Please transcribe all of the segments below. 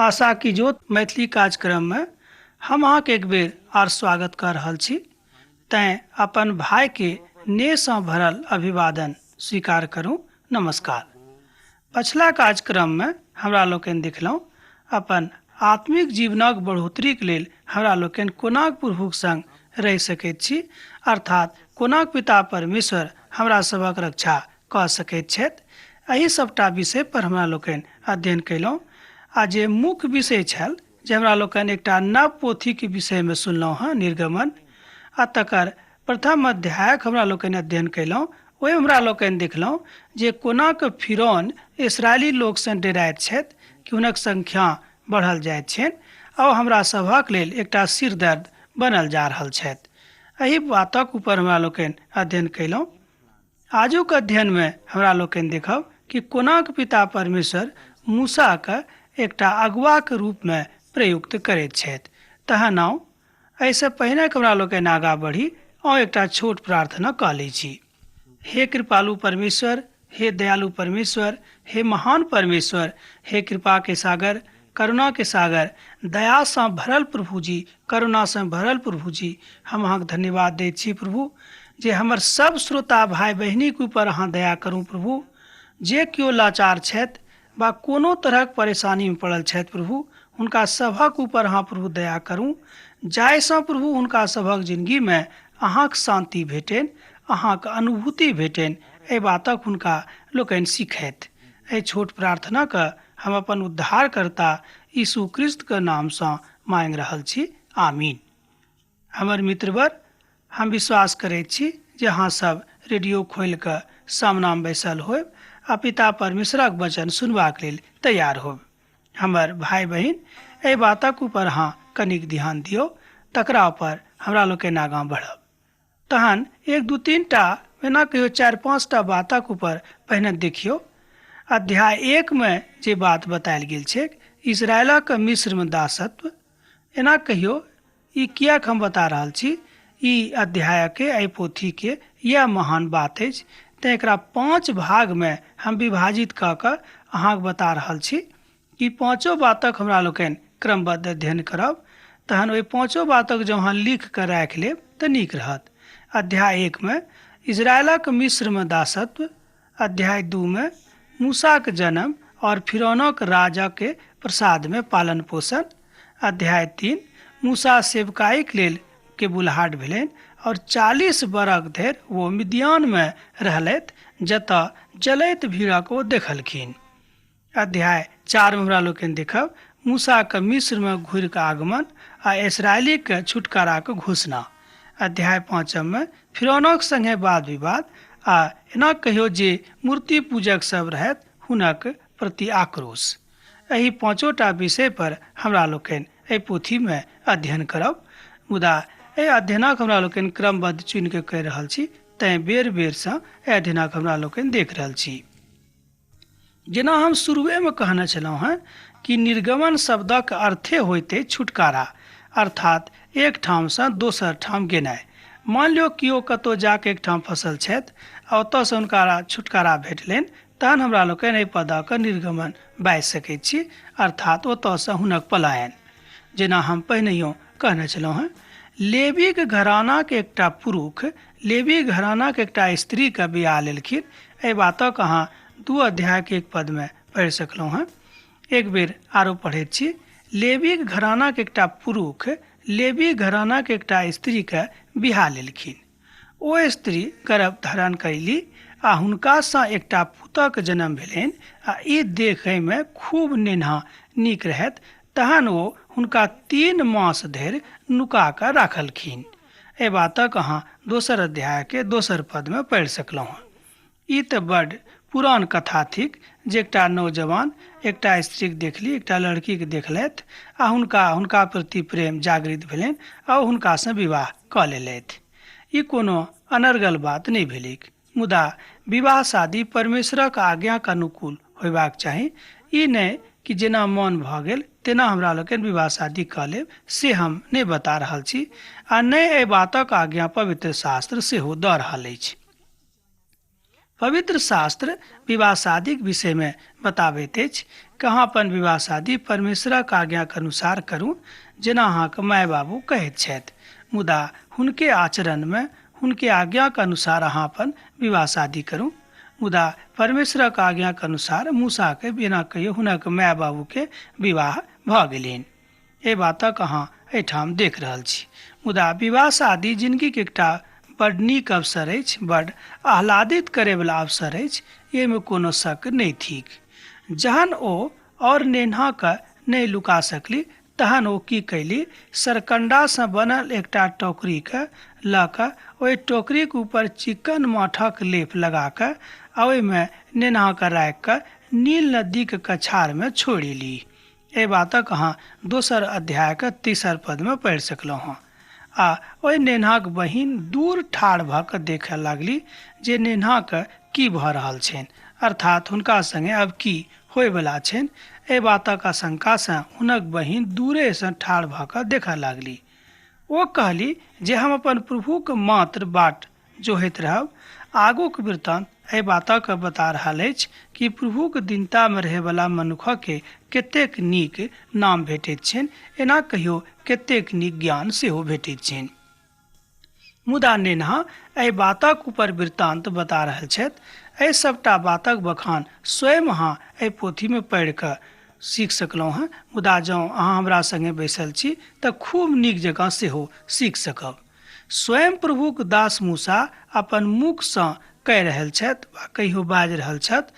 आशा की ज्योत मैथिली कार्यक्रममे हम अहाँके एक बेर आर स्वागत कऽ रहल छी। तैँ अपन भाइके नेहसँ भरल अभिवादन स्वीकार करू। नमस्कार। पछिला कार्यक्रममे हमरा लोकनि देखलहुँ अपन आत्मिक जीवनक बढ़ोतरीक लेल हमरा लोकनि कोना प्रभुक संग रहि सकैत छी, अर्थात कोना पिता परमेश्वर हमरा सभक रक्षा कऽ सकैत छथि। एहि सभटा विषय पर हमरा लोकनि अध्ययन कयलहुँ आ जे मुख्य विषय छल जे हमरा लोकनि एकटा नव पोथीके विषयमे सुनलहुँ हँ, निर्गमन, आ तकर प्रथम अध्यायक हमरा लोकनि अध्ययन कयलहुँ। ओहि हमरा लोकनि देखलहुँ जे कोना कऽ फिरौन इसराइली लोकसँ डेराइत छथि कि हुनक संख्या बढ़ल जाइत छनि आ ओ हमरा सभक लेल एकटा सिरदर्द बनल जा रहल छथि। एहि बातक ऊपर हमरा लोकनि अध्ययन कयलहुँ। आजुक अध्ययनमे हमरा लोकनि देखब कि कोनाक पिता परमेश्वर मूसाके एकटा अगुआके रूपमे प्रयुक्त करैत छथि। तहन आउ एहिसँ पहिने हमरा लोकनि आगाँ बढ़ी, आउ एकटा छोट प्रार्थना कऽ लै छी। हे कृपालु परमेश्वर, हे दयालु परमेश्वर, हे महान परमेश्वर, हे कृपा के सागर, करुणा के सागर, दया सँ भरल प्रभुजी, करुणा सँ भरल प्रभुजी, हम अहाँके धन्यवाद दैत छी प्रभु जे हमर सब श्रोता भाई बहिनीके ऊपर अहाँ दया करू प्रभु। जे केओ लाचार छथि वा कोनो तरहक परेशानीमे पड़ल छथि प्रभु, हुनका सभक ऊपर अहाँ प्रभु दया करू, जाहिसँ प्रभु हुनका सभक जिंदगीमे अहाँक शान्ति भेटनि, अहाँक अनुभूति भेटनि, एहि बातक हुनका लोकनि सीखथि। एहि छोट प्रार्थनाके हम अपन उद्धारकर्ता यीशु क्रिस्तके नामसँ मांगि रहल छी, आमीन। हमर मित्रवर, हम विश्वास करैत छी जे अहाँ सब रेडियो खोलि कऽ सामनामे बैसल होयब आ पिता परमेश्वरक वचन सुनबाक लेल तैयार होयब। हमर भाय बहिन, एहि बातक ऊपर अहाँ कनिक ध्यान दियौ, तकरा ऊपर हमरा लोकनि आगाँ बढ़ब। तहन एक दू तीन टा एना कहियो चारि पाँच टा बातक ऊपर पहिने देखियौ। अध्याय 1 मे जे बात बतायल गेल छैक, इसराइलक मिस्रमे दासत्व, एना कहियो ई किएक हम बता रहल छी, ई अध्यायके एहि पोथीके इएह महान बात अछि। तेँ एकरा 5 भागमे हम विभाजित कऽ कऽ अहाँके बता रहल छी कि पाँचो बातक हमरा लोकनि क्रमबद्ध अध्ययन करब। तहन ओहि पाँचो बातक जँ अहाँ लिख कऽ राखि लेब तऽ नीक रहत। अध्याय 1 मे इजरायलक मिस्रमे दासत्व, अध्याय 2 मे मूसाक जन्म और फिरौनक राजाके प्रसादमे पालन पोषण, अध्याय 3 मूसा सेवकाईक लेल के बुलाहट भेलनि और 40 बरख धरि वो मिद्यानमे रहलथि, जतऽ जलैत भीड़क ओ देखलखिन। अध्याय 4 मे हमरा लोकनि देखब मूसाके मिस्रमे घुरि कऽ आगमन आ इसराइलीके छुटकाराके घोषणा। अध्याय 5 मे फिरौनक संगे वाद विवाद आ एना कहियो जे मूर्ति पूजक सब रहथि हुनक प्रति आक्रोश। एहि पाँचोटा विषय पर हमरा लोकनि एहि पोथीमे अध्ययन करब। मुदा एहि अध्ययनक हमरा लोकनि क्रमबद्ध चुनि कऽ कहि रहल छी, तैँ बेर बेरसँ एहि अध्ययनक हमरा लोकनि देख रहल छी। जेना हम शुरुएमे कहने छलहुँ हेँ कि निर्गमन शब्दक अर्थे होइत अछि छुटकारा, अर्थात एक ठामसँ दोसर ठाम गेनाइ। मान लियौ केओ कतहु जाके एक ठाम फसल छथि आ ओतऽसँ हुनका छुटकारा भेटलनि, तहन हमरा लोकनि एहि पदक निर्गमन बाजि सकैत छी, अर्थात ओतऽसँ हुनक पलायन। जेना हम पहिनहियो कहने छलहुँ हेँ, लेवीक घरानाक एकटा पुरुष लेवी घरानाक एकटा स्त्रीके बियाह लेलखिन। एहि बातक अहाँ 2 अध्यायके 1 पदमे पढ़ि सकलहुँ हेँ। एक बेर आरो पढ़ैत छी, लेवीक घरानाक एकटा पुरुष लेवी घरानाक एकटा स्त्रीके बियाह लेलखिन। ओ स्त्री गर्भ धारण कयली आ हुनकासँ एकटा पुतक जन्म भेलनि आ ई देखयमे खूब नेन्हा नीक रहैत। तहन ओ हुनका 3 मास धरि नुका कऽ राखलखिन। एहि बातक अहाँ दोसर अध्यायके दोसर पदमे पढ़ि सकलहुँ हँ। ई तऽ बड्ड पुरान कथा थिक जे एकटा नौजवान एकटा स्त्रीके देखली, एकटा लड़कीके देखलथि आ हुनका प्रति प्रेम जागृत भेलनि आ ओ हुनकासँ विवाह कऽ लेलथि। ई कोनो अनर्गल बात नहि भेलैक, मुदा विवाह शादी परमेश्वरक आज्ञाक अनुकूल होयबाक चाही। ई नहि कि जेना मन भऽ गेल तेना हमरा लोकनि विवाह शादी कऽ लेब, से हम नहि बता रहल छी आ नहि एहि बातक आज्ञा पवित्र शास्त्र सेहो दऽ रहल अछि। पवित्र शास्त्र विवाह शादीक विषयमे बताबैत अछि कि अहाँ अपन विवाह शादी परमेश्वरक आज्ञाक अनुसार करू, जेना अहाँके माय बाबू कहैत छथि, मुदा हुनके आचरणमे हुनके आज्ञाक अनुसार अहाँ अपन विवाह शादी करू। मुदा परमेश्वरक आज्ञाक अनुसार मूसाके बिना कहियो हुनक माय बाबूके विवाह भऽ गेलनि। एहि बातक अहाँ एहिठाम देख रहल छी। मुदा विवाह शादी जिनगीके एकटा बड नीक अवसर अछि, बड आह्लादित करैवला अवसर अछि, एहिमे कोनो शक नहि थिक। जहन ओ और नेन्हाके नहि लुका सकली तहन ओ की कैली, सरकण्डासँ बनल एकटा टोकरीके लऽ कऽ ओहि टोकरीके ऊपर चिकन माठक लेप लगा कऽ आ ओहिमे नेन्हाके राखि कऽ नील नदीके कछारमे छोड़ि ली। एहि बातक अहाँ दोसर अध्यायके तेसर पदमे पढ़ि सकलहुँ हँ। आ ओहि नेन्हाक बहिन दूर ठाढ़ भऽ कऽ देखऽ लागली जे नेन्हाके की भऽ रहल छनि, अर्थात हुनका संगे अब की होयवला छनि। एहि बातक आशंकासँ हुनक बहिन दूरेसँ ठाढ़ भऽ कऽ देखऽ लागली। ओ कहली जे हम अपन प्रभुके मात्र बाट जोहैत रहब। आगूक वृत्तांत एहि बातक बता रहल अछि कि प्रभुक दीनतामे रहैवला मनुखके कतेक नीक नाम भेटैत छनि, एना कहियो कतेक नीक ज्ञान सेहो भेटैत छनि। मुदा नेन्हा एहि बातक ऊपर वृत्तांत बता रहल छथि। एहि सबटा बातक बखान स्वयं अहाँ एहि पोथीमे पढ़ि कऽ सीख सकलहुँ हँ। मुदा जँ अहाँ हमरा संगे बैसल छी तऽ खूब नीक जकाँ सेहो सीख सकब। स्वयं प्रभुक दास मूसा अपन मुखसँ कहि रहल छथि वा कहियो बाजि रहल छथि।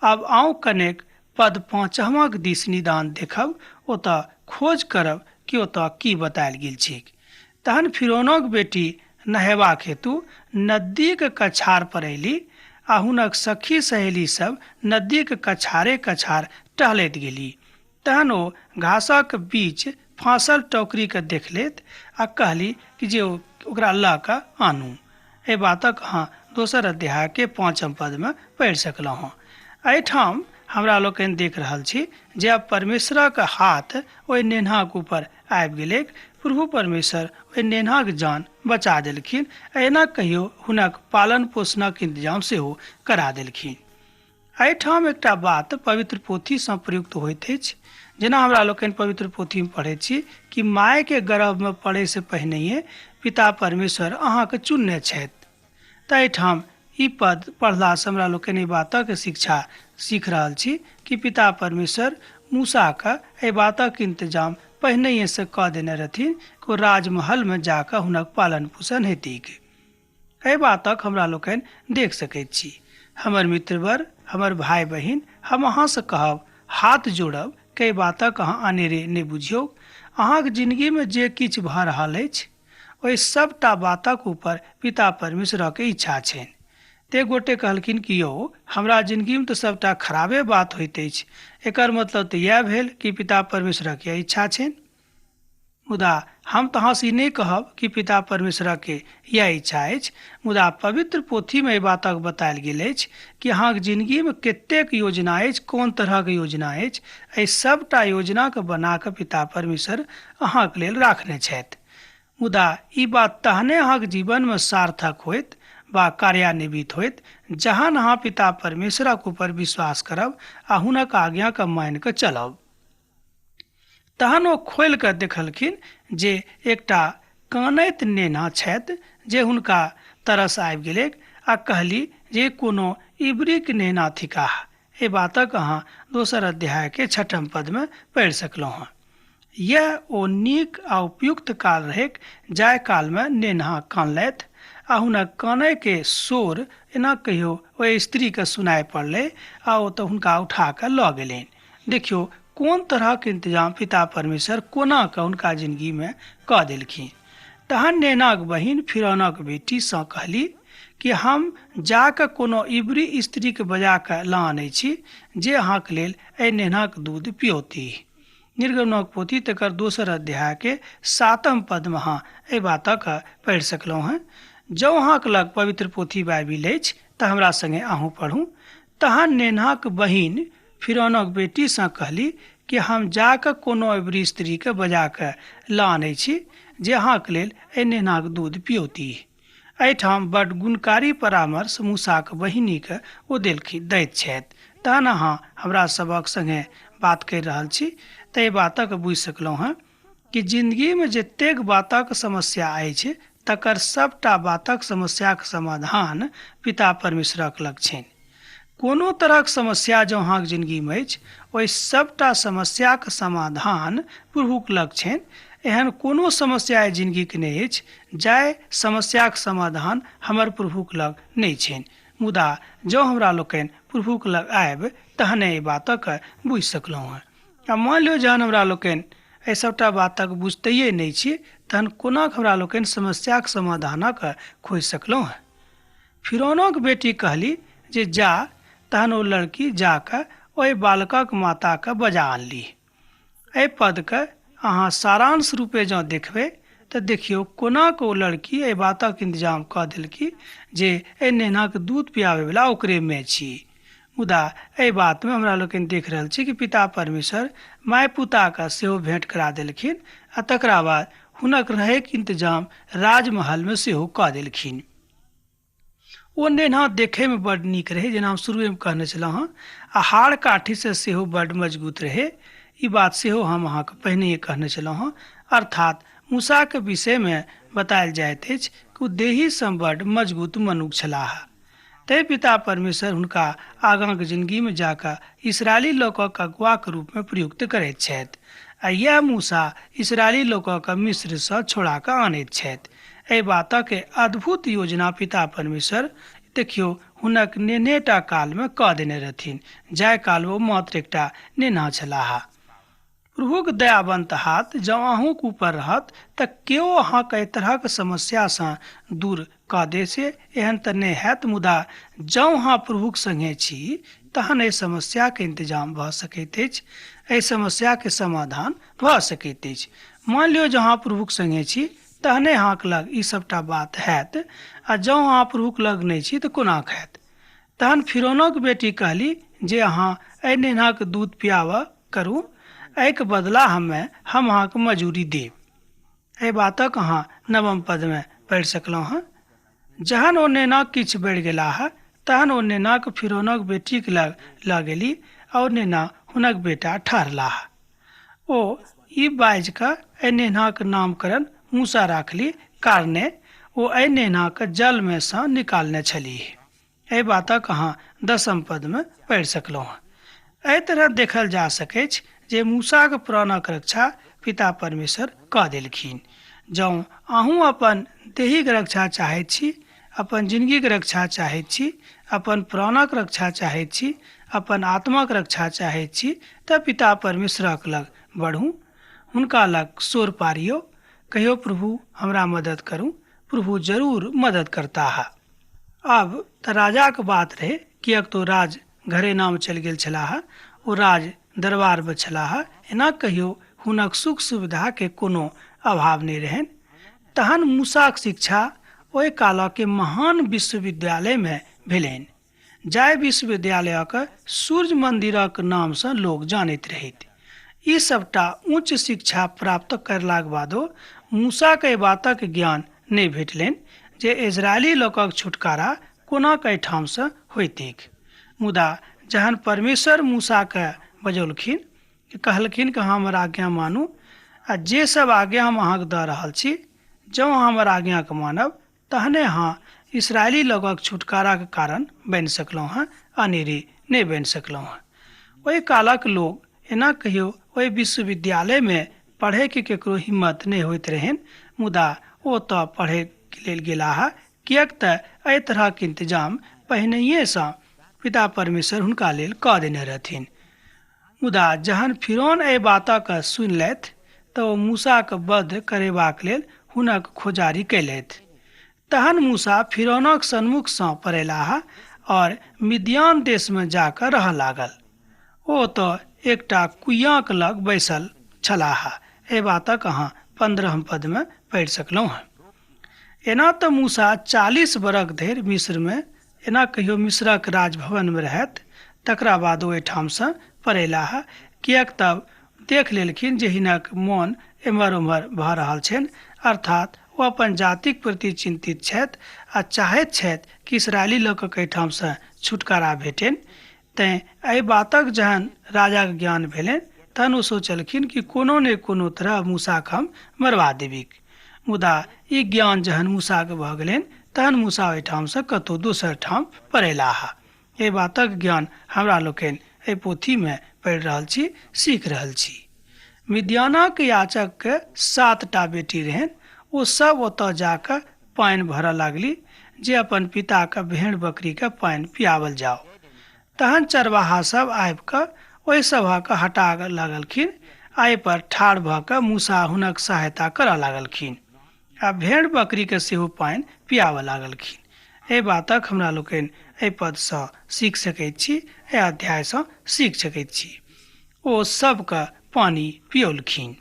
आब आउ कनेक पद पाँचहमक दिस निदान देखब, ओतऽ खोज करब कि ओतऽ की बतायल गेल छैक। तहन फिरौनक बेटी नहेबाक हेतु नदीक कछार पर अयली आ हुनक सखी सहेली सब नदीक कछारे कछार टहलैत गेली। तहन ओ घासक बीच फाँसल टोकरीके देखलेत आ कहली कि जे ओकरा लऽ कऽ आनू। एहि बातक अहाँ दोसर अध्यायके पाँचम पदमे पढ़ि सकलहुँ हँ। एहिठाम हमरा लोकनि देख रहल छी जे आब परमेश्वरक हाथ ओहि नेन्हाक ऊपर आबि गेलैक। प्रभु परमेश्वर ओहि नेन्हाक जान बचा देलखिन। एना कहियो हुनक पालन पोषणक इंतजाम सेहो करा देलखिन। एहिठाम एकटा बात पवित्र पोथीसँ प्रयुक्त होइत अछि। जेना हमरा लोकनि पवित्र पोथीमे पढ़ैत छी कि मायके गर्भमे पड़ैसँ पहिनहिए पिता परमेश्वर अहाँके चुनने छथि। तऽ एहिठाम ई पद पढ़लासँ हमरा लोकनि एहि बातक शिक्षा सीख रहल छी कि पिता परमेश्वर मूसाके एहि बातक इंतजाम पहिनहिएसँ कऽ देने रहथिन कि ओ राजमहलमे जाकऽ हुनक पालन पोषण हेतैक। एहि बातक हमरा लोकनि देख सकैत छी। हमर मित्रवर, हमर भाय बहिन, हम अहाँसँ कहब, हाथ जोड़ब कि एहि बातक अहाँ अनेरे नहि बुझियौ। अहाँके जिनगीमे जे किछु भऽ रहल अछि ओहि सबटा बातक ऊपर पिता परमेश्वरक इच्छा छनि। ते गोटे कहलखिन कि यौ हमरा जिनगीमे तऽ सबटा खराबे बात होइत अछि, एकर मतलब तऽ इएह भेल कि पिता परमेश्वरक इएह इच्छा छनि। मुदा हम तऽ अहाँसँ ई नहि कहब कि पिता परमेश्वरके इएह इच्छा अछि। मुदा पवित्र पोथीमे एहि बातक बतायल गेल अछि कि अहाँके जिनगीमे कतेक योजना अछि, कोन तरहक योजना अछि, एहि सबटा योजनाके बना कऽ पिता परमेश्वर अहाँके लेल राखने छथि। मुदा ई बात तहने अहाँके जीवनमे सार्थक होइत वा कार्यान्वित होइत जहन अहाँ पिता परमेश्वरक ऊपर विश्वास करब आ हुनक आज्ञाके मानि कऽ चलब। तहन ओ खोलि कऽ देखलखिन जे एकटा कानैत नेना छथि जे हुनका तरस आबि गेलैक आ कहली जे कोनो इब्रीक नेना थिकाह। एहि बातक अहाँ दोसर अध्यायके छठम पदमे पढ़ि सकलहुँ हँ। यैह ओ नीक आ उपयुक्त काल रहैक जाहि कालमे नेन्हा कानलथि आ हुनक कानयके शोर एना कहियो ओहि स्त्रीके सुनाइ पड़लै आ ओ तऽ हुनका उठा कऽ लऽ गेलनि। देखियौ कोन तरहक इंतजाम पिता परमेश्वर कोना कऽ हुनका जिनगीमे कऽ देलखिन। तहन नेनाक बहिन फिरौनक बेटीसँ कहली कि हम जा कऽ कोनो इब्री स्त्रीके बजा कऽ लऽ आनै छी जे अहाँके लेल एहि नेनाक दूध पियौतीह। निर्गमनक पोथी तकर दोसर अध्यायके सातम पदमे अहाँ एहि बातक पढ़ि सकलहुँ हँ। जँ अहाँके लग पवित्र पोथी बाइबिल अछि तऽ हमरा संगे अहूँ पढ़ू। तहन नेन्हाक बहिन फिरौनक बेटीसँ कहली कि हम जा कऽ कोनो इब्री स्त्रीके बजा कऽ लऽ आनै छी जे अहाँके लेल एहि नेन्हाक दूध पियौतीह। एहिठाम बड गुणकारी परामर्श मूसाक बहिनीके ओ देलखिन दैत छथि। तहन अहाँ हमरा सभक संगे बात करि रहल छी ताहि बातक बुझि सकलहुँ हँ कि जिन्दगीमे जतेक बातक समस्या अछि तकर सबटा बातक समस्याक समाधान पिता परमेश्वरक लग छनि। कोनो तरहक समस्या जँ अहाँके जिन्दगीमे अछि ओहि सबटा समस्याक समाधान प्रभुक लग छनि। एहन कोनो समस्या एहि जिन्दगीके नहि अछि जाहि समस्याक समाधान हमर प्रभुक लग नहि छनि। मुदा जँ हमरा लोकनि प्रभुक लग आयब तहने एहि बातक बुझि सकलहुँ हँ। आ मानि लियौ जहन हमरा लोकनि एहि सबटा बातक बुझतैये नहि छी तहन कोना हमरा लोकनि समस्याक समाधानक खोजि सकलहुँ हँ। फिरौनक बेटी कहली जे जा, तहन ओ लड़की जाकऽ ओहि बालकक माताके बजा आनली। एहि पदके अहाँ सारांश रूपे जँ देखबै तऽ देखियौ कोना कऽ ओ लड़की एहि बातक इंतजाम कऽ देलकी जे एहि नेनाके दूध पियाबैवला ओकरे माय छी। मुदा एहि बातमे हमरा लोकनि देख रहल छी कि पिता परमेश्वर माय पुताके सेहो भेंट करा देलखिन आ तकरा बाद हुनक रहैके इंतजाम राजमहलमे सेहो कऽ देलखिन। ओ नेना देखैमे बड नीक रहै, जेना हम शुरुएमे कहने छलहुँ हँ, आ हाड़ काठीसँ सेहो बड मजबूत रहै। ई बात सेहो हम अहाँके पहिनहिए कहने छलहुँ हँ। अर्थात मूसाके विषयमे बतायल जाइत अछि कि ओ देहीसँ बड मजबूत मनुख छलाह। तै पिता परमेश्वर हुनका आगाँके जिन्दगीमे जाकऽ इसराइली लोकक अगुआके रूपमे प्रयुक्त करैत छथि आ इएह मूसा इसराइली लोकक मिस्रसँ छोड़ा कऽ आनैत छथि। एहि बातक अद्भुत योजना पिता परमेश्वर देखियौ हुनक नेनेटा कालमे कऽ देने रहथिन, जाहि काल ओ मात्र एकटा नेना छलाह। प्रभुक दयावंत हाथ जँ अहूँके ऊपर रहत तऽ केओ अहाँके एहि तरहक समस्यासँ दूर कऽ दे से एहन तऽ नहि हैत, मुदा जँ अहाँ प्रभुक संगे छी तहन एहि समस्याके इंतजाम भऽ सकैत अछि, एहि समस्याके समाधान भऽ सकैत अछि। मानि लियौ जँ अहाँ प्रभुक संगे छी तहने अहाँके लग ई सबटा बात हैत, आ जँ अहाँ प्रभुक लग नहि छी तऽ कोना हैत। तहन फिरौनक बेटी कहली जे अहाँ एहि नेनाके दूध पियाबऽ करू, एहिके बदला हम अहाँके मजूरी देब। एहि बातक अहाँ नवम पदमे पढ़ि सकलहुँ हँ। जहन ओ नेना किछु बढ़ि गेलाह तहन ओ नेनाके फिरौनक बेटीके लग लऽ गेली आ ओ नेना हुनक बेटा ठहरलाह। ओ ई बाजि कऽ एहि नेनाके नामकरण मूसा राखली, कारणे ओ एहि नेनाके जलमे सँ निकालने छलीह। एहि बातक अहाँ दसम पदमे पढ़ि सकलहुँ हँ। एहि तरह देखल जा सकैछ जे मूसाक प्राणक रक्षा पिता परमेश्वर कऽ देलखिन। जँ अहूँ अपन देहीक रक्षा चाहैत छी, अपन जिन्दगीक रक्षा चाहैत छी, अपन प्राणक रक्षा चाहैत छी, अपन आत्माक रक्षा चाहैत छी तऽ पिता परमेश्वरक लग बढ़ू, हुनका लग शोर पारियौ, कहियौ प्रभु हमरा मदद करू, प्रभु जरूर मदद करताह। आब तऽ राजाक बात रहै, किएक तऽ ओ राज घरेनामे चलि गेल छलाह, ओ राज दरबारमे छलाह। एना कहियौ हुनक सुख सुविधाके कोनो अभाव नहि रहनि। तहन मूसाक शिक्षा ओहि कालके महान विश्वविद्यालयमे भेलनि, जाहि विश्वविद्यालयक सूर्य मन्दिरक नामसँ लोक जानैत रहैत। ई सबटा उच्च शिक्षा प्राप्त करलाक बादो मूसाके एहि बातक ज्ञान नहि भेटलनि जे इजरायली लोकक छुटकारा कोना कऽ एहिठामसँ होइतैक। मुदा जहन परमेश्वर मूसाके बजौलखिन, कहलखिन कि अहाँ हमर आज्ञा मानू आ जे सब आज्ञा हम अहाँके दऽ रहल छी जँ अहाँ हमर आज्ञाके मानब तहने अहाँ इसराइली लोकक छुटकाराके कारण बनि सकलहुँ हँ, अनेरे नहि बनि सकलहुँ हँ। ओहि कालक लोक एना कहियौ ओहि विश्वविद्यालयमे पढ़ैके केकरो हिम्मत नहि होइत रहनि, मुदा ओ तऽ पढ़ैके लेल गेलाह, किएक तऽ एहि तरहक इंतजाम पहिनहिएसँ पिता परमेश्वर हुनका लेल कऽ देने रहथिन। मुदा जहन फिरौन एहि बातक सुनलथि तऽ ओ मूसाके वध करेबाक लेल हुनक खोजारी कयलथि। तहन मूसा फिरौनक सन्मुखसँ पड़ेलाह और मिद्यान देशमे जाकऽ रहऽ लागल। ओ तऽ एकटा कुइयाँक लग बैसल छलाह। एहि बातक अहाँ 15 पदमे पढ़ि सकलहुँ हँ। एना तऽ मूसा 40 बरख धरि मिस्रमे, एना कहियो मिस्रक राजभवनमे रहथि, तकरा बाद ओ एहिठामसँ पड़ेलाह, किएक तब देख लेलखिन जे हिनक मोन एम्हर ओम्हर भऽ रहल छनि, अर्थात ओ अपन जातिक प्रति चिन्तित छथि आ चाहैत छथि कि इसराइली लोकक एहिठामसँ छुटकारा भेटनि। तैँ एहि बातक जहन राजाके ज्ञान भेलनि तहन ओ सोचलखिन कि कोनो ने कोनो तरह मूसाके हम मरवा देबिक। मुदा ई ज्ञान जहन मूसाके भऽ गेलनि तहन मूसा ओहिठामसँ कतहु दोसर ठाम पड़ेलाह। एहि बातक ज्ञान हमरा लोकनि एहि पोथीमे पढ़ि रहल छी, सीख रहल छी। मिद्यानक याचकके 7टा बेटी रहनि। ओ सब ओतऽ जाकऽ पानि भरऽ लागली जे अपन पिताके भेड़ बकरीके पानि पियावल जाओ। तहन चरवाहा सब आबिकऽ ओहि सभके हटा लागलखिन आ एहिपर ठाढ़ भऽ कऽ मूसा हुनक सहायता करऽ लागलखिन आ भेड़ बकरीके सेहो पानि पियाबऽ लागलखिन। एहि बातक हमरा लोकनि एहि पदसँ सीख सकैत छी, एहि अध्यायसँ सीख सकैत छी। ओ सबके पानि पियौलखिन।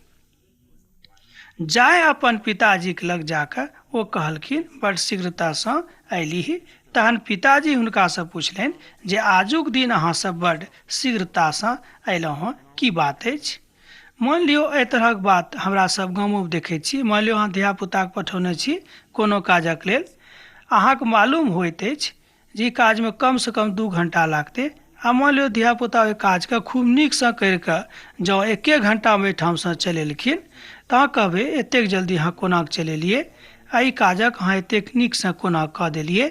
जाय अपन पिताजीके लग जाकऽ ओ कहलखिन, बड़ शीघ्रतासँ अयलीह। तहन पिताजी हुनकासँ पुछलनि जे आजुक दिन अहाँ सब बड़ शीघ्रतासँ अयलहुँ हँ, की बात अछि? मानि लियौ एहि तरहक बात हमरा सब गामोमे देखै छी। मानि लियौ अहाँ धियापुताके पठौने छी कोनो काजक लेल, अहाँके मालूम होइत अछि जे ई काजमे कमसँ कम 2 घंटा लागतै आ मानि लियौ धियापुता ओहि काजके खूब नीकसँ करिकऽ जँ 1 घंटामे एहिठामसँ चलि एलखिन तऽ अहाँ कहबै एतेक जल्दी अहाँ कोना चलि एलियै आ ई काजक अहाँ एतेक नीकसँ कोना कऽ देलियै?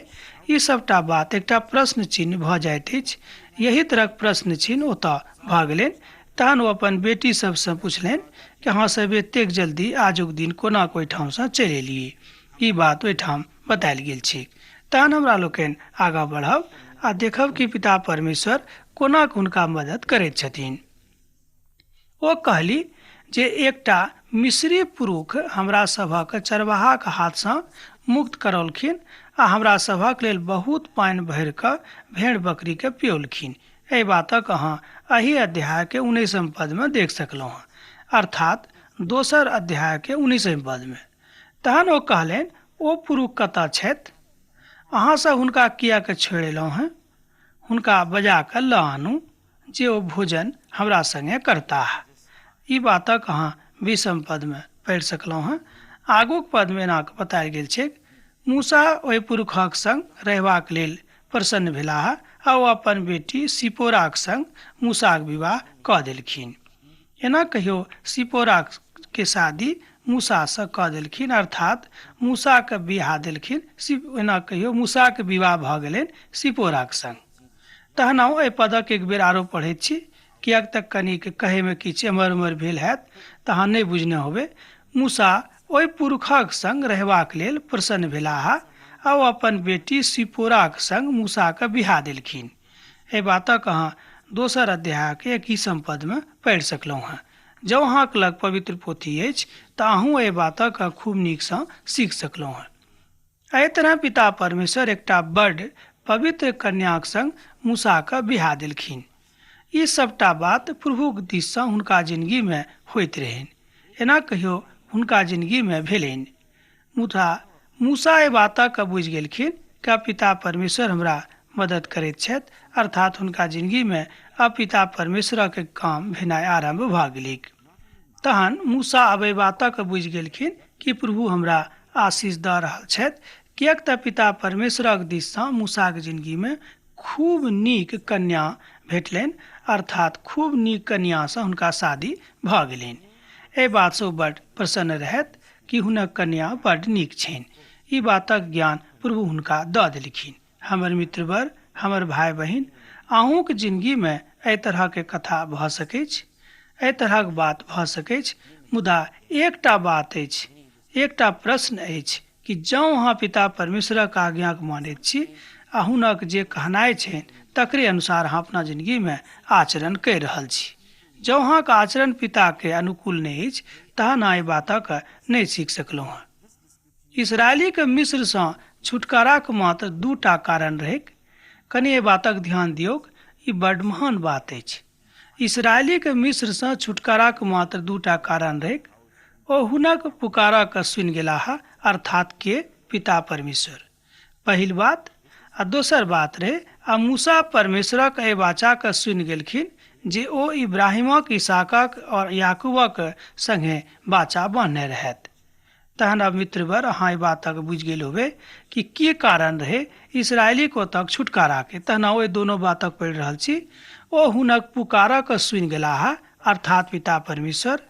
ई सबटा बात एकटा प्रश्न चिन्ह भऽ जाइत अछि। यही तरहक प्रश्न चिन्ह ओतऽ भऽ गेलनि। तहन ओ अपन बेटी सबसँ पुछलनि कि अहाँ सब एतेक जल्दी आजुक दिन कोना ओहिठामसँ चलि एलियै? ई बात ओहिठाम बतायल गेल छै। तहन हमरा लोकनि आगाँ बढ़ब आ देखब कि पिता परमेश्वर कोना हुनका मदद करैत छथिन। ओ कहली जे एकटा मिस्री पुरुष हमरा सभक चरवाहाक हाथसँ मुक्त करौलखिन आ हमरा सभक लेल बहुत पानि भरि कऽ भेड़ बकरीके पियौलखिन। एहि बातक अहाँ एहि अध्यायके 19 पदमे देख सकलहुँ हँ, अर्थात दोसर अध्यायके 19 पदमे। तहन ओ कहलनि, ओ पुरुष कतऽ छथि? अहाँ सब हुनका किएक छोड़ि एलहुँ हँ? हुनका बजा कऽ लऽ आनू जे ओ भोजन हमरा संगे करताह। ई बातक अहाँ 20 पदमे पढ़ि सकलहुँ हँ। आगूक पदमे एना कऽ बतायल गेल छै, मूसा ओहि पुरुषक संग रहबाक लेल प्रसन्न भेलाह आ ओ अपन बेटी सिपोराक संग मूसाक विवाह कऽ देलखिन। एना कहियो सिपोराके शादी मूसासँ कऽ देलखिन, अर्थात मूसाके बियाह देलखिन। एना कहियो मूसाके विवाह भऽ गेलनि सिपोराक संग। तहन हम एहि पदक एक बेर आरो पढ़ैत छी, किएक तऽ कनिक कहैमे किछु एम्हर ओम्हर भेल हैत तऽ अहाँ नहि बुझने होबै। मूसा ओहि पुरुषक संग रहबाक लेल प्रसन्न भेलाह आ ओ अपन बेटी सिपोराक संग मूसाके बियाह देलखिन। एहि बातक अहाँ दोसर अध्यायके 21 पदमे पढ़ि सकलहुँ हँ। जँ अहाँके लग पवित्र पोथी अछि तऽ अहूँ एहि बातक खूब नीकसँ सीख सकलहुँ हँ। एहि तरह पिता परमेश्वर एकटा बड्ड पवित्र कन्याक संग मूसाके बियाह देलखिन। ई सबटा बात प्रभुक दिससँ हुनका जिनगीमे होइत रहनि। एना कहियो हुनका जिनगीमे भेलनि। मुदा मूसा एहि बातक बुझि गेलखिन कि पिता परमेश्वर हमरा मदद करैत छथि, अर्थात हुनका जिनगीमे अब पिता परमेश्वरक काम भेनाइ आरम्भ भऽ गेलैक। तहन मूसा अब एहि बातक बुझि गेलखिन कि प्रभु हमरा आशीष दऽ रहल छथि, किएक तऽ पिता परमेश्वरक दिससँ मूसाक जिनगीमे खूब नीक कन्या भेटलनि, अर्थात खूब नीक कन्यासँ हुनका शादी भऽ गेलनि। एहि बातसँ ओ बड्ड प्रसन्न रहथि कि हुनक कन्या बड्ड नीक छनि। ई बातक ज्ञान प्रभु हुनका दऽ देलखिन। हमर मित्रवर, हमर भाय बहिन, अहूँक जिनगीमे एहि तरहके कथा भऽ सकैछ, एहि तरहक बात भऽ सकैछ। मुदा एकटा बात अछि, एकटा प्रश्न अछि कि जँ अहाँ पिता परमेश्वरक आज्ञाके मानैत छी आ हुनक जे कहनाइ छनि तकरे अनुसार अहाँ अपना जिनगीमे आचरण करि रहल छी, जँ अहाँके आचरण पिताके अनुकूल नहि अछि तहन अहाँ एहि बातक नहि सीख सकलहुँ हँ। इसराइलीके मिस्रसँ छुटकाराक मात्र 2 कारण रहैक। कनि एहि बातक ध्यान दियौक, ई बड्ड महान बात अछि। इसराइलीके मिस्रसँ छुटकाराक मात्र 2 कारण रहैक। ओ हुनक पुकारक सुनि गेलाह, अर्थात के पिता परमेश्वर, पहिल बात। आ दोसर बात रहे, आ मूसा परमेश्वरक एहि वाचाके सुनि गेलखिन जे ओ इब्राहिमक, इसाकक और याकूबक संगे वाचा बान्हने रहथि। तहन अब मित्रवर अहाँ एहि बातक बुझि गेल होबै कि की कारण रहै इसराइलीके ओतऽ छुटकाराके। तहन ओहि दोनो बातक पढ़ि रहल छी। ओ हुनक पुकारक सुनि गेलाह, अर्थात पिता परमेश्वर।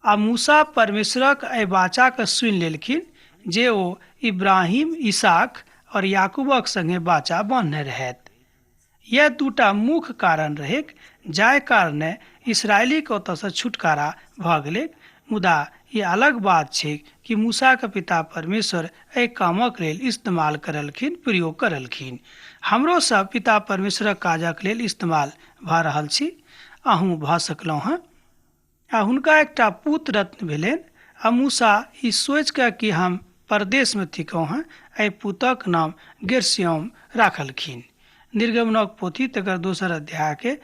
आ मूसा परमेश्वरक एहि बाचाके सुनि लेलखिन जे ओ इब्राहिम, इसाक और याकूबक संगे बाचा बान्हने रहथि। यह दूटा मुख्य कारण रहैक जाहि कारणे इसराइलीके ओतऽसँ छुटकारा भऽ गेलै। मुदा ई अलग बात छै कि मूसाके पिता परमेश्वर एहि कामक लेल इस्तेमाल करलखिन, प्रयोग करलखिन। हमरो सब पिता परमेश्वरक काजक लेल इस्तेमाल भऽ रहल छी, अहूँ भऽ सकलहुँ हँ। आ हुनका एकटा पुत्र रत्न भेलनि आ मूसा ई सोचिकऽ कि हम परदेशमे थिकहुँ हँ, एहि पुतक नाम गेर्श्योम राखलखिन। निर्गमनक पोथी तकर दोसर अध्यायके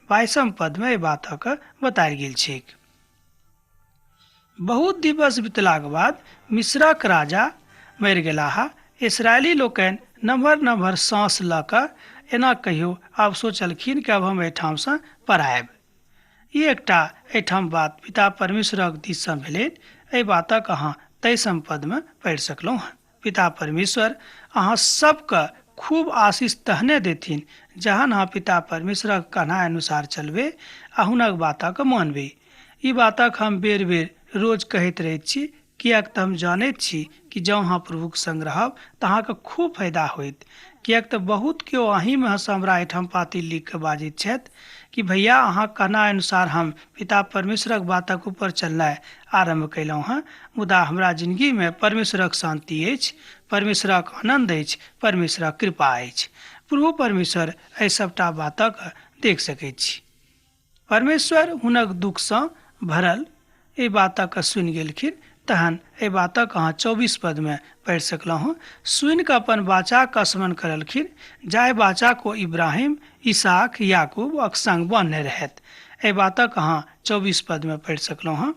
22 पदमे एहि बातक बतायल गेल छैक। बहुत दिवस बितलाक बाद मिस्रक राजा मरि गेलाह। इसराइली लोकनि नम्हर नम्हर साँस लऽ कऽ एना कहियो आब सोचलखिन कि आब हम एहिठामसँ पड़ायब। ई एकटा एहिठाम बात पिता परमेश्वरक दिससँ भेलनि। एहि बातक अहाँ 23 पदमे पढ़ि सकलहुँ हँ। पिता परमेश्वर अहाँ सबके खूब आशीष तहने देथिन जहन अहाँ पिता परमेश्वरक कहना अनुसार चलबै आ हुनक बातक मानबै। ई बातक हम बेर बेर रोज कहैत रहैत छी, किएक तऽ हम जानैत छी कि जँ अहाँ प्रभुक संग रहब तऽ अहाँके खूब फायदा होयत। किएक तऽ बहुत केओ अहीँमे सँ हमरा एहिठाम पाती लिख कऽ बाजैत छथि कि भैया अहाँ कहना अनुसार हम पिता परमेश्वरक बातक ऊपर चलनाइ आरम्भ कयलहुँ हँ, मुदा हमरा जिंदगीमे परमेश्वरक शान्ति अछि, परमेश्वरक आनन्द अछि, परमेश्वरक कृपा अछि। प्रभु परमेश्वर एहि सभटा बातक देख सकैत छी। परमेश्वर हुनक दुःखसँ भरल एहि बातक सुनि गेलखिन। तहन एहि बातक अहाँ 24 पदमे पढ़ि सकलहुँ हँ। सुनि कऽ अपन बाचाके स्मरण करलखिन जाहि बाचा को इब्राहिम, इसाक, याकूब संग बान्हने रहथि। एहि बातक अहाँ 24 पदमे पढ़ि सकलहुँ हँ।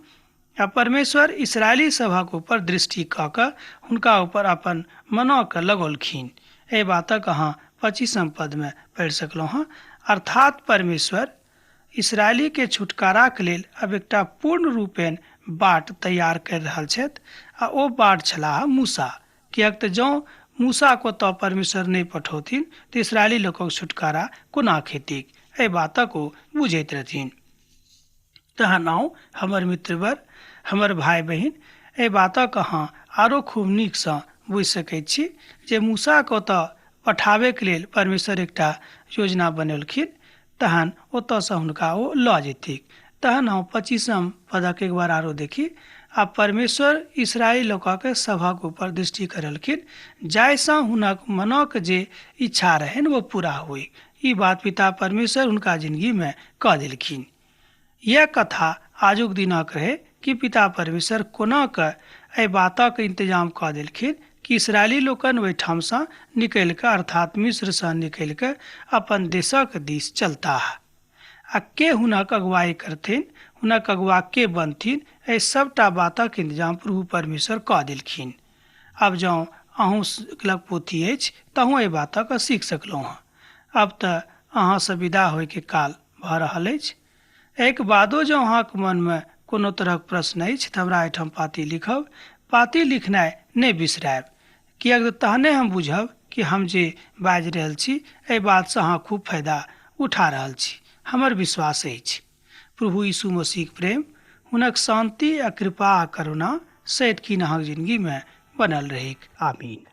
आ परमेश्वर इसराइली सभक ऊपर दृष्टि कऽ कऽ हुनका ऊपर अपन मनोके लगौलखिन। एहि बातक अहाँ 25 पदमे पढ़ि सकलहुँ हँ। अर्थात परमेश्वर इसराइली के छुटकाराके लेल अब एकटा पूर्ण रूपेण बाट तैयार कर रहल छथि आ ओ बाट छलाह मूसा। किएक तऽ जँ मूसाके ओतऽ परमेश्वर नहि पठौथिन तऽ इसराइली लोकक छुटकारा कोना हेतैक, एहि बातक ओ बुझैत रहथिन। तहन आउ हमर मित्रवर, हमर भाय बहिन, एहि बातक अहाँ आरो खूब नीकसँ बुझि सकैत छी जे मूसाके ओतऽ पठाबैके लेल परमेश्वर एकटा योजना बनेलखिन। तहन ओतऽसँ हुनका ओ लऽ जेथिक। तहन हम 25 पदक एक बार आरो देखी। आ परमेश्वर इसराइली लोकक सभक ऊपर दृष्टि करलखिन जाहिसँ हुनक मनक जे इच्छा रहनि ओ पूरा होय। ई बात पिता परमेश्वर हुनका जिंदगीमे कऽ देलखिन। यह कथा आजुक दिनक रहे कि पिता परमेश्वर कोना कऽ एहि बातक इंतजाम कऽ देलखिन कि इसराइली लोकनि ओहिठामसँ निकलि कऽ, अर्थात मिस्रसँ निकलि कऽ अपन देशक दिस चलताह आ के हुनक अगुवाई करथिन, हुनक अगुआ के बनथिन, एहि सभटा बातक इंतजाम प्रभु परमेश्वर कऽ देलखिन। आब जँ अहूँ लग पोथी अछि तहूँ एहि बातक सीख सकलहुँ हँ। आब तऽ अहाँसँ विदा होइके काल भऽ रहल अछि। एहिके बादो जँ अहाँके मनमे कोनो तरहक प्रश्न अछि तऽ हमरा एहिठाम पाती लिखब। पाती लिखनाइ नहि बिसरायब, किएक तऽ तहने हम बुझब कि हम जे बाजि रहल छी एहि बातसँ अहाँ खूब फायदा उठा रहल छी। हमर विश्वास अछि। प्रभु यीशु मसीहक प्रेम, हुनक शान्ति आ कृपा आ करुणा सहित कि अहाँके जिंदगीमे बनल रहैक। आमीन।